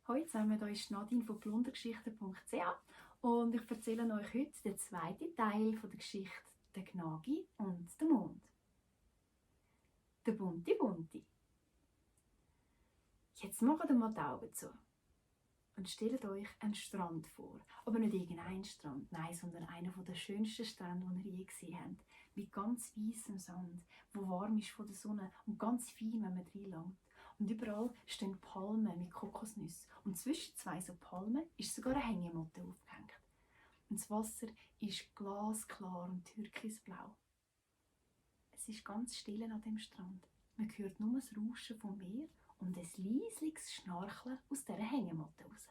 Hallo zusammen, hier ist Nadine von blundergeschichten.ch und ich erzähle euch heute den zweiten Teil der Geschichte «Der Gnagi und der Mond». Der bunte Bunti. Jetzt macht ihr mal die Augen zu und stellt euch einen Strand vor. Aber nicht irgendeinen Strand, nein, sondern einen der schönsten Strände, die ihr je gesehen habt. Mit ganz weißem Sand, wo warm ist von der Sonne und ganz fein, wenn man reinlangt. Und überall stehen Palmen mit Kokosnüssen. Und zwischen zwei so Palmen ist sogar eine Hängematte aufgehängt. Und das Wasser ist glasklar und türkisblau. Es ist ganz still an dem Strand. Man hört nur das Rauschen vom Meer und ein leisliches Schnarchen aus dieser Hängematte raus.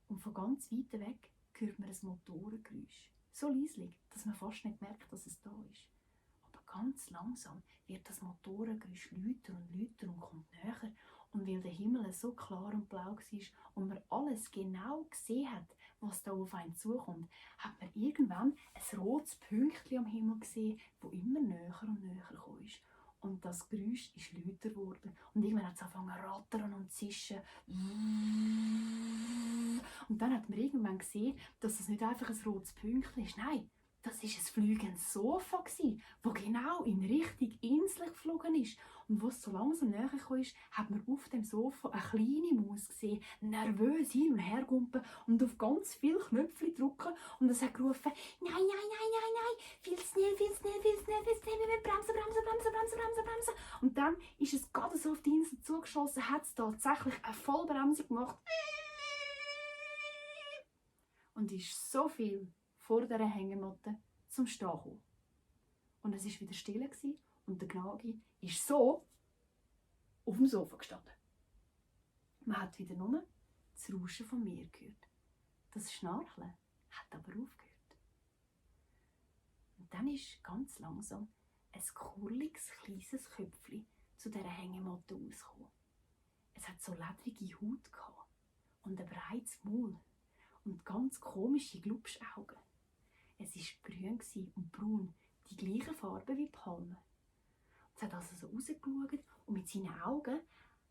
Und von ganz weit weg hört man ein Motorengeräusch. So leislich, dass man fast nicht merkt, dass es da ist. Aber ganz langsam wird das Motorengeräusch lauter und kommt näher. Und weil der Himmel so klar und blau war und man alles genau gesehen hat, was da auf einen zukommt, hat man irgendwann ein rotes Pünktchen am Himmel gesehen, das immer näher und näher kam. Und das Geräusch ist lauter geworden. Und irgendwann hat es angefangen zu rattern und zu zischen. Und dann hat man irgendwann gesehen, dass es nicht einfach ein rotes Pünktchen ist. Nein, das war ein fliegendes Sofa, das genau in Richtung Insel geflogen ist. Und als es so langsam näher kam, hat man auf dem Sofa eine kleine Maus gesehen, nervös hin und her gumpen und auf ganz viele Knöpfe drücken. Und es hat gerufen, nein, viel zu schnell, wir müssen bremsen. Und dann ist es gerade so auf die Insel zugeschossen, hat es tatsächlich eine Vollbremsung gemacht. Und ist so viel vor dieser Hängematte zum Stehen gekommen. Und es war wieder still und der Gnagi ist so auf dem Sofa gestanden. Man hat wieder nur das Rauschen vom Meer gehört. Das Schnarchen hat aber aufgehört. Und dann ist ganz langsam ein kurliges, kleines Köpfchen zu dieser Hängematte rausgekommen. Es hat so ledrige Haut gehabt und ein breites Maul und ganz komische Glubschaugen. Es war grün und braun, die gleiche Farbe wie die Palme. Es hat also so rausgeschaut und mit seinen Augen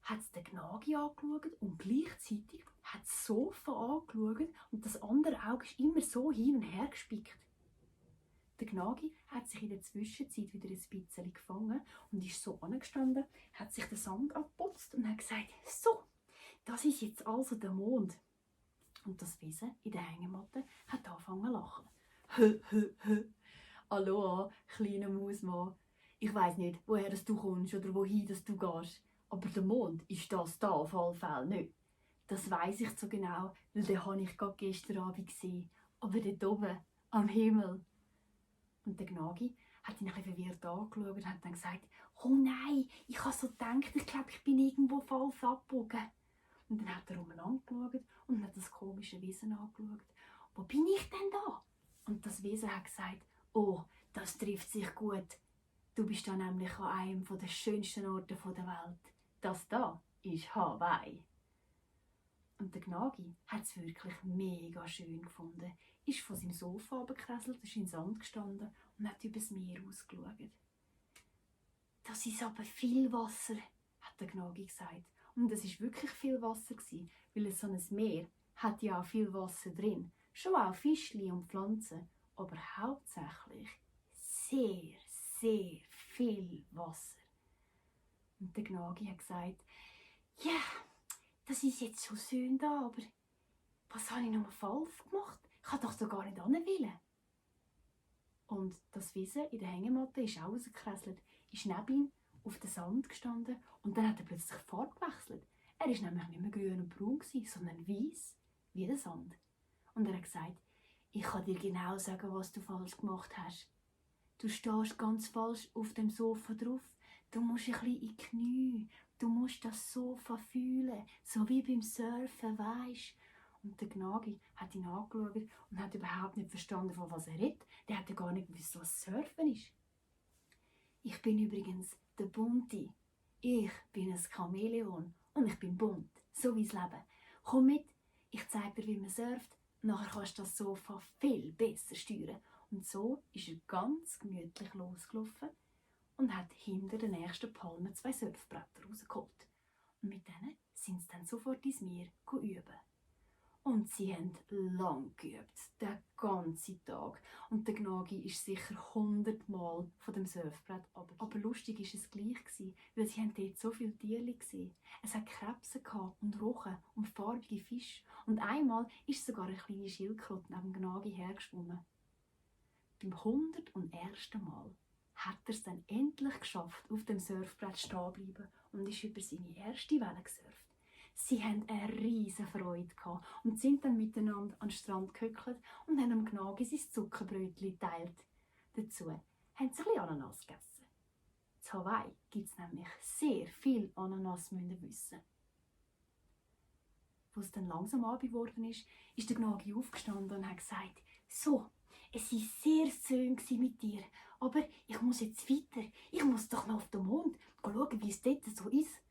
hat es den Gnagi angeschaut und gleichzeitig hat es das Sofa angeschaut und das andere Auge ist immer so hin und her gespickt. Der Gnagi hat sich in der Zwischenzeit wieder ein bisschen gefangen und ist so angestanden, hat sich den Sand abgeputzt und hat gesagt, so, das ist jetzt also der Mond. Und das Wesen in der Hängematte hat angefangen zu lachen. Aloha, kleiner Mausmann. Ich weiss nicht, woher du kommst oder wohin du gehst. Aber der Mond ist das da auf alle Fälle nicht. Das weiss ich so genau, weil den habe ich gerade gestern Abend gesehen. Aber dort oben, am Himmel. Und der Gnagi hat ihn ein bisschen verwirrt angeschaut und hat dann gesagt, oh nein, ich habe so gedacht, ich glaube, ich bin irgendwo falsch abgebogen. Und dann hat er umeinander geschaut und hat das komische Wesen angeschaut. Wo bin ich denn da? Und das Wesen hat gesagt, oh, das trifft sich gut. Du bist da nämlich an einem der schönsten Orte der Welt. Das da ist Hawaii. Und der Gnagi hat es wirklich mega schön gefunden. Ist von seinem Sofa runtergekresselt, ist in den Sand gestanden und hat über das Meer ausgeschaut. Das ist aber viel Wasser, hat der Gnagi gesagt. Und es war wirklich viel Wasser, weil so ein Meer hat ja auch viel Wasser drin. Schon auch Fischli und Pflanzen, aber hauptsächlich sehr, sehr viel Wasser. Und der Gnagi hat gesagt, ja, das ist jetzt so schön da, aber was habe ich noch mal falsch gemacht? Ich kann doch so gar nicht hinwollen. Und das Wesen in der Hängematte ist auch rausgekresselt, ist neben ihm auf den Sand gestanden und dann hat er plötzlich die Farbe gewechselt. Er war nämlich nicht mehr grün und braun, sondern weiß wie der Sand. Und er hat gesagt, ich kann dir genau sagen, was du falsch gemacht hast. Du stehst ganz falsch auf dem Sofa drauf. Du musst ein bisschen in die Knie. Du musst das Sofa fühlen, so wie beim Surfen, weisst. Und der Gnagi hat ihn angeschaut und hat überhaupt nicht verstanden, von was er redet. Der hat ja gar nicht gewusst, was Surfen ist. Ich bin übrigens der Bunti. Ich bin ein Chamäleon und ich bin bunt, so wie das Leben. Komm mit, ich zeige dir, wie man surft. Nachher kannst du das Sofa viel besser steuern. Und so ist er ganz gemütlich losgelaufen und hat hinter der nächsten Palme 2 Surfbretter rausgeholt. Und mit denen sind sie dann sofort ins Meer üben. Und sie haben lang geübt, den ganzen Tag. Und der Gnagi ist sicher 100-mal von dem Surfbrett runter. Aber lustig war es gleich, weil sie dort so viele Tiere gesehen. Es hat Krebse und Rochen und farbige Fische. Und einmal ist sogar eine kleine Schildkröte neben dem Gnagi hergeschwommen. Beim 101. Mal hat er es dann endlich geschafft, auf dem Surfbrett stehen zu bleiben und ist über seine erste Welle gesurft. Sie hatten eine riesige Freude und sind dann miteinander an den Strand gehöckelt und haben dem Gnagi sein Zuckerbrötchen geteilt. Dazu haben sie ein bisschen Ananas gegessen. In Hawaii gibt es nämlich sehr viel Ananas, müsst ihr wissen. Als es dann langsam Abend geworden ist, ist der Gnagi aufgestanden und hat gesagt: «So, es war sehr schön mit dir, aber ich muss jetzt weiter. Ich muss doch noch auf den Mond schauen, wie es dort so ist.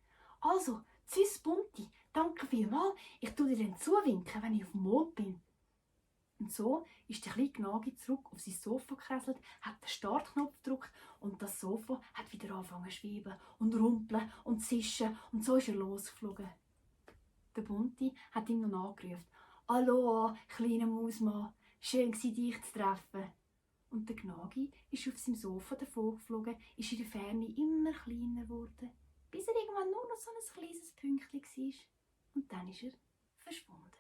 Also, tschüss Bunti, danke vielmals. Ich tue dir dann zuwinken, wenn ich auf dem Mond bin.» Und so ist der kleine Gnagi zurück auf sein Sofa gekresselt, hat den Startknopf gedrückt und das Sofa hat wieder angefangen zu schweben und rumpeln und zischen und so ist er losgeflogen. Der Bunti hat ihm noch angerufen: «Aloha, kleiner Mausmann, schön dich zu treffen.» Und der Gnagi ist auf seinem Sofa davon geflogen, ist in der Ferne immer kleiner geworden, bis er irgendwann nur noch so ein kleines Pünktchen war. Und dann ist er verschwunden.